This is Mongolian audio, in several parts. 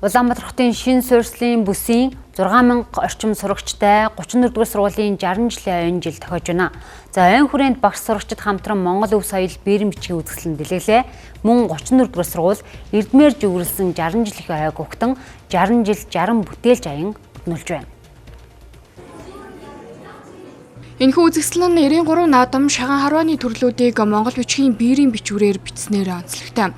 Улаанбаатар хотын шинэ суурьслын бүсийн 6000 орчим сурагчтай 34-р сургуулийн 60 жилийн оюун жил тохиож байна. За ойн хүрээнд багш сурагчид хамтран Монгол өв соёл бээрэн бичгийн үзэсгэлэн дэлгэглээ. Мөн 34-р сургууль эрдмээр живэрлсэн 60 жилийн ойг угтан 60 жил 60 бүтээлч аян бүтнүүлж байна. Энэхүү үзэсгэлэн нь 93 наадам шаган харвааны төрлүүдийг Монгол бичгийн биерийн бичвэрээр бичснээр онцлогтой.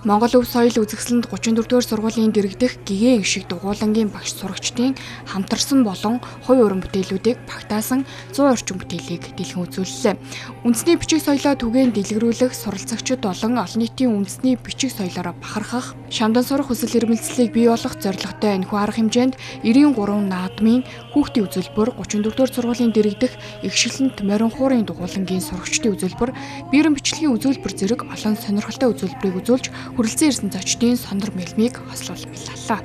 Монгол өв соёл үзэсгэлэнд 34-р сургуулийн дэргэдэх гэгээн шиг дугуулангийн багш сурагчдын хамтарсан болон хувь уран бүтээлүүдийг багтаасан 100 орчим бүтээлийг дэлгэн үзүүллээ. Үндэсний бичиг соёлоо түгээн дэлгэрүүлэх суралцагчид болон олон нийтийн үндэсний бичиг соёлоороо бахархах, шамдан сурах хүсэл эрмэлзлийг бий болгох зорилготой энэхүү арга хэмжээнд 93 наадмын хүүхдийн үзүүлбэр 34-р сургуулийн дэргэдэх Игшгэлэнт морин хуурын дугуулангийн сурагчдын үзүүлбэр, биерэн бичлэгийн үзүүлбэр зэрэг олон сонирхолтой үзүүлбэрийг үзүүлж хүрэлцэн ирсэн зочдын сонор мэлмийг хослуул мэлаллаа.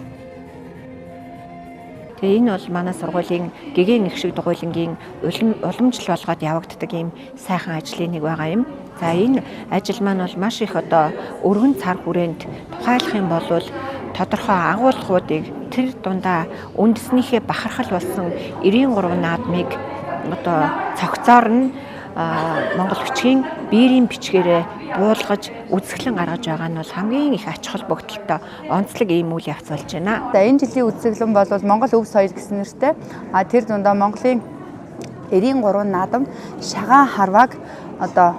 Тэгээ энэ бол манай сургуулийн гэгээн их шиг дугуулангийн уламжлал болгоод явагддаг ийм сайхан ажлын нэг байгаа юм. За энэ ажил маань бол маш их одоо өргөн цар хүрээнд тухайлах юм бол тодорхой агуулгуудыг тэр дундаа үндэснийхээ бахархал болсон 93 наадмыг одоо цогцоор нь Монгол бичгийн биерийн бичгээрээ буулгаж үзэсгэлэн гаргаж байгаа нь бол хамгийн их ач холбогдолтой онцлог ийм үйл явц болж байна. За энэ жилийн үзэсгэлэн бол Монгол өв соёл гэсэн нэртэй. А тэр дундаа Монголын 93 наадам шагаан харвааг одоо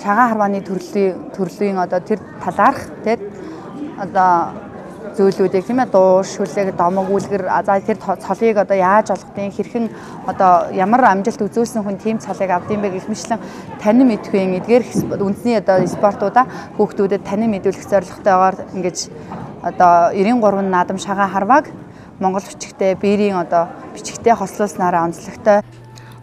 шагаан харвааны төрлийн одоо тэр талаарх тэр одоо зүйлүүдийг тийм ээ дуу, шүлэг, домог, үлгэр за тэр цолыг одоо яаж олгодیں، хэрхэн одоо ямар амжилт үзүүлсэн хүн тийм цолыг авдсан бэ гэх мэтлэн танин мэдхүйн эдгээр үндэсний одоо спортуудаа хүүхдүүдэд танин мэдүүлэх зорилготойгоор ингэж одоо 93 наадам шагаан харвааг Монгол бичгтээ биерийн одоо бичгтээ хослуулснараа онцлогтой.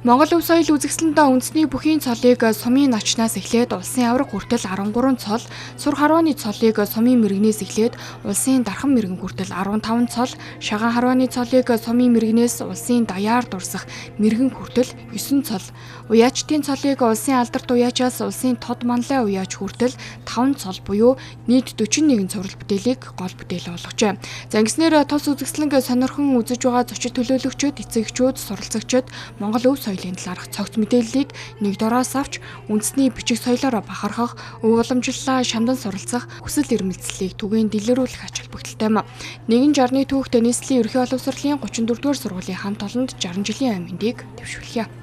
Монгол өв соёл үзэсгэлэндээ үндэсний бүхийн цолыг сумын начнаас эхлээд улсын аварга хүртэл 13 цол, сур харвааны цолыг сумын мэрэгнээс эхлээд улсын дархан мэрэгэн хүртэл 15 цол, шагаан харвааны цолыг сумын мэрэгнээс улсын даяар дурсах мэрэгэн хүртэл 9 цол, уяачдын цолыг улсын алдарт уяачаас улсын тод манлай уяач хүртэл 5 цол буюу нийт 41 цуврал бүтээлийг гол бүтээл болгожээ. За ингэснээр тус үзэсгэлэнг сонирхон үзэж байгаа зочид төлөөлөгчид, эцэгчүүд, суралцагчид Монгол өв соёлын талаарх цогц мэдээллийг нэг дороос авч үндэсний бичиг соёлоороо бахархах, өв уламжлалаа шамдан суралцах, хүсэл эрмэлзлийг түгээн дэлгэрүүлэх ач холбогдолтой юм. Нэгэн 60-ны түүхт нийслэлийн ерөнхий боловсролын 34-р сургуулийн хамт олонд 60 жилийн ой мэндийг дэвшүүлье.